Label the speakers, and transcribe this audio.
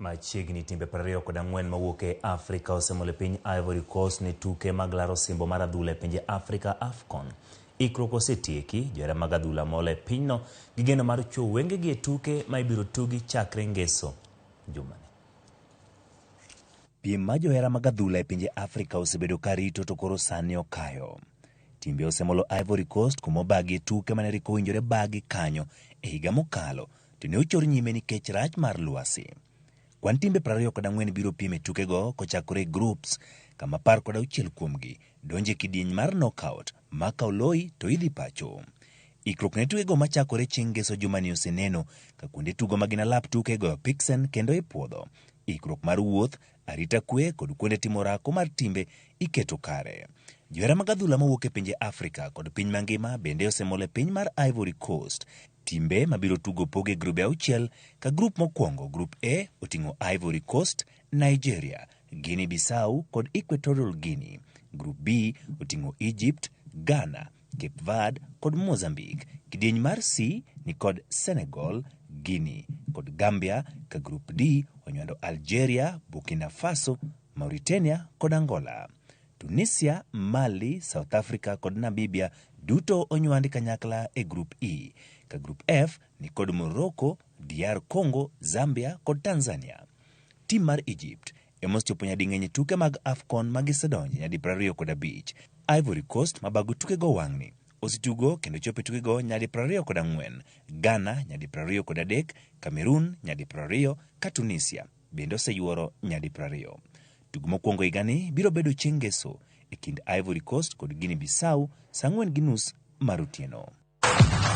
Speaker 1: Machiegni timbe 24 mawuok e Afrika osemol e piny Ivory Coast ne tuke mag laro osimbo mar adhula e pinje Afrika AFCON. Ikruok osetieki, johera mag adhula mol e pinyno gi geno mar chuo wengegi e tuke ma ibiro tugi chakre Ngeso jumani. Piem ma johera mag adhula e pinje Afrika osebedo ka rito to koro sani okayo. Timbe osemolo Ivory Coast kuma obagi e tuke mane rik owinjore bagi kanyo e higa mokalo to ne ochor nyime nikech rach mar lwasi. Kwan timbe 24 biro piem e tukego kochakore e groups kama 16 kuomgi donjo e kidieny mar knockout ma ka oloyi to idhi pacho. Ikruok ne tukego machakore chieng' Ngeso jumani oseneno ka kuonde tugo ma gin alap tuke igoyo piksen kendo ipuodho. Ikruok mar wuoth, arita kwe kod kuonde timo orako mar timbe iketo kare. Johera mag adhula mawuok e pinje Afrika kod piny mangima bende osemol e piny mar Ivory Coast. Timbe mabiro tugo opog e grube auchiel ka grup mokwongo, Grup A, oting'o Ivory Coast, Nigeria, Guinea Bissau kod Equatorial Guinea. Grup B oting'o Egypt, Ghana, Cape Verde kod Mozambique. Kidieny mar C ni kod Senegal, Guinea kod Gambia ka Grup D onywando Algeria, Burkina Faso, Mauritania kod Angola. Tunisia, Mali, South Africa kod Namibia duto onywandi kanyakla e Grup E, ka Grup F ni kod Morocco, DR Congo, Zambia kod Tanzania. Tim mar Egypt ema osechopo nyading'eny e tuke mag AFCON ma gisedonje nyadi 25. Ivory Coast mabago tukego wang'ni osetugo kendo chopo e tukego nyadi 24, Ghana nyadi 23, Cameroon nyadi 20 ka Tunisia bende oseyuoro nyadi 20. Tugo mokwongo higani biro bedo chieng' Ngeso e kind Ivory Coast kod Guinea Bissau saa 4:30 mar otieno.